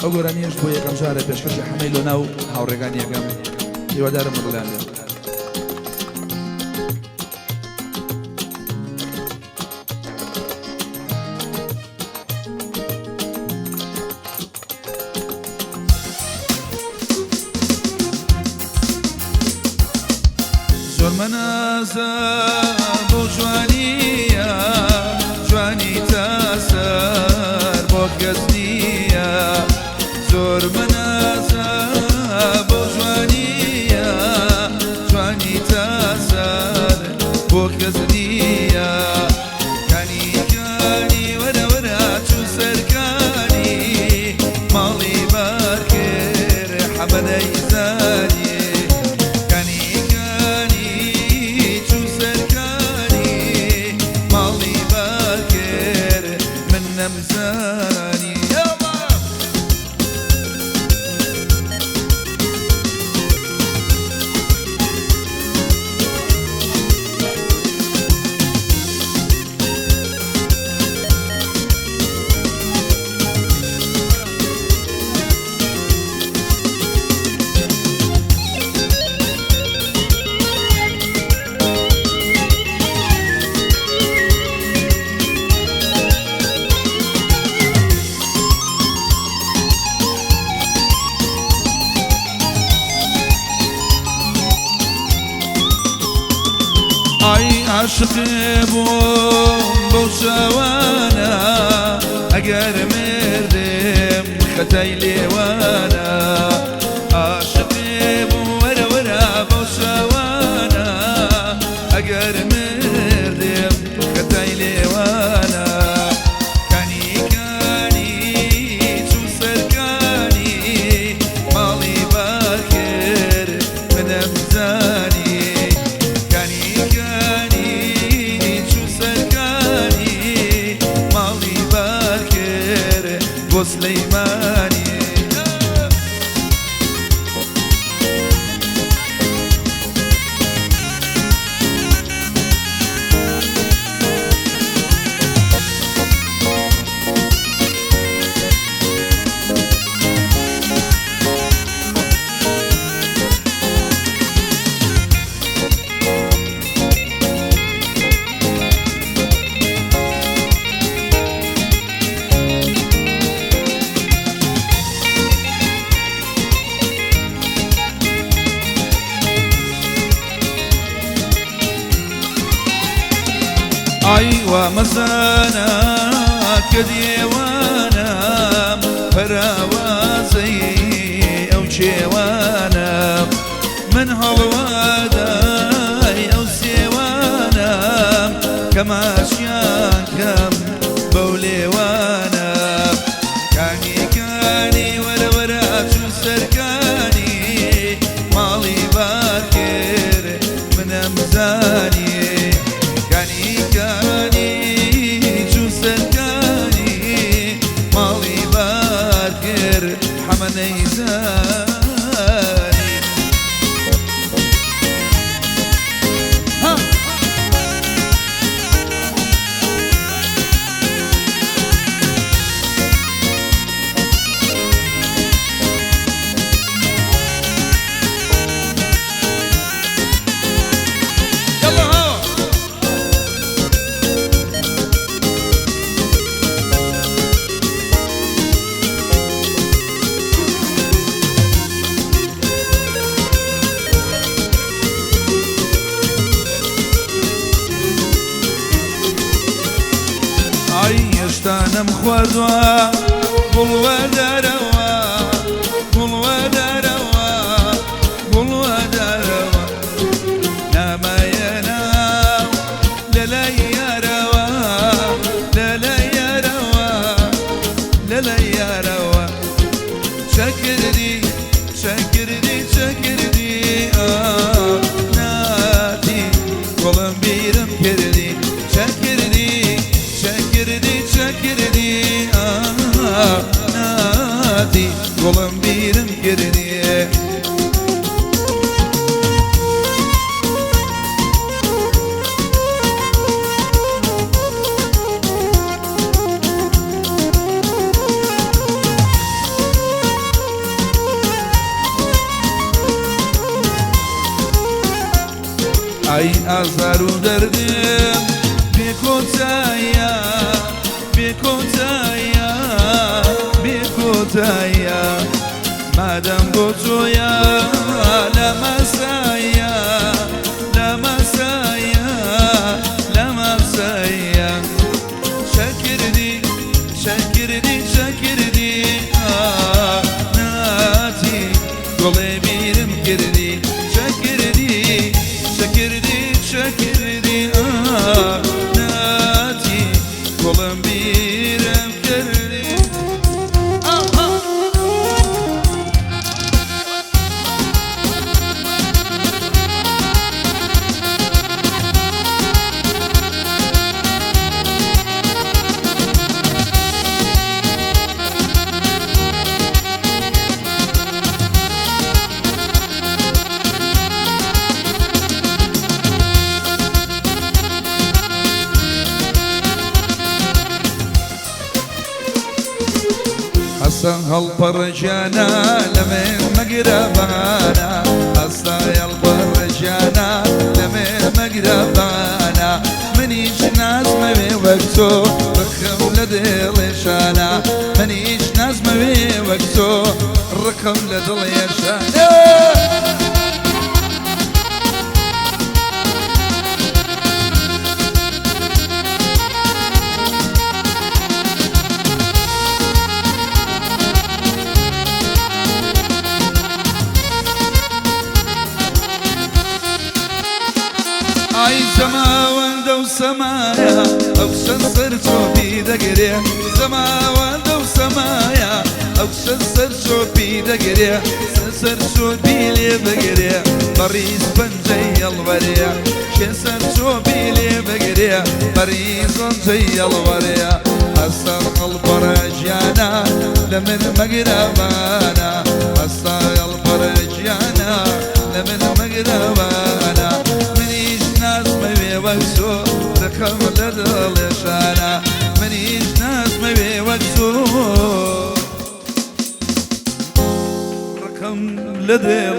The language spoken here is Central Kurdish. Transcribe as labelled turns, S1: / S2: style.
S1: ئەو گۆرانیەش بۆ یەکەم جارە پێشکەشی حەمەی لۆنا و هاوڕێگانی یەکەم، هیوادارم بەدڵیان بێت. زۆر مەنازە بۆ جوانیە، جوانی تا سەر بۆ کەس نییە. زۆر مەنازە بۆ جوانیە، جوانی تا سەر بۆ کەس نییە. کانی کانی وەرە وەرە چوو سەرکانی، ماڵی بارکرد حەمە نەیزانی. کانی کانی چوو سەرکانی، ماڵی بارکرد من نەمزانی. یاڵا. ئای عاشقێ بووم بەو چاوانە، ئەگەر مردم خەتای لێوانە. عاشقێ بووم وەرە وەرە بەو چاوانە، ئەگەر مردم خەتای لێوانە. کانی کانی چوو سەرکانی، ماڵی بارکرد منم زانی. کانی کانی چوو سەرکانی، ماڵی بارکرد بۆ سلەیمانی. ئای وا مەزانە کە دێوانم، پەراوازەی ئەو کێوانم، من هەڵوادای ئەو سێوانم، کە ماچیان کەم بەو لێوانم. کانی کانی وەرە وەرە چوو سەرکانی، ماڵی بارکرد منم زانی. کانی کانی چوو سەرکانی، ماڵی بارکرد حەمە نەیزانی. ها. يلا ها. ئای هێشتا نەمخواردووە گوڵ وەدەرەوە، گوڵ وەدەرەوە، گوڵ وەدەرەوە. نامایە ناو لە لای یارەوە، لە لای یارەوە، لە لای یارەوە. چەکردی چەکردی چەکردی، ئا ناتی گوڵم بیرم کردی. چەکردی چەکردی چەکردی، ئا ناتی گوڵم بیرم کردی. ئازار و دەردم بێ کۆتایە، بێ کۆتایە، بێ کۆتایە. مادەم بۆ تۆیە لە مەسایە، لە مەسایە، لە مەسایە. چەکردی، چەکردی، چەکردی، ئا ناتی گوڵێ بیرم کردی. چەکردی، چەکردی، چەکردی، ئا ناتی گوڵم بیرم کردی. ئا حەسەن هەڵپەڕەژیانە لە من مەگرەبانە، ئەستا هەڵپەڕەژیانە لە من مەگرەبانە. منیش نازمەوێ وەک تۆ ڕقم لە دڵێشانە، منیش نازمەوێ وەک تۆ ڕقم لە دڵێشانە. ئای زەماوەندە و سەمایە ئەو شەن سەر چۆپی دەگرێ، زەماوەندە و سەمایە ئەو شەن سەر چۆپی دەگرێ، سەر چۆپی لێ بگرێ بەڕیز پەنجەی هەڵوەرێ، کێ سەر چۆپی لێ بگرێ بەڕیز پەنجەی هەڵوەرێ. ئەستا هەڵپەڕەژیانە لە من مەگرەبانە، ئەستا هەڵپەڕەژیانە لە من مەگرەبانە. منیش نازمەوێ وەک تۆ ڕقم لە دڵێشانە، منیش نازمەوێ وەک تۆ ڕقم لە دڵ.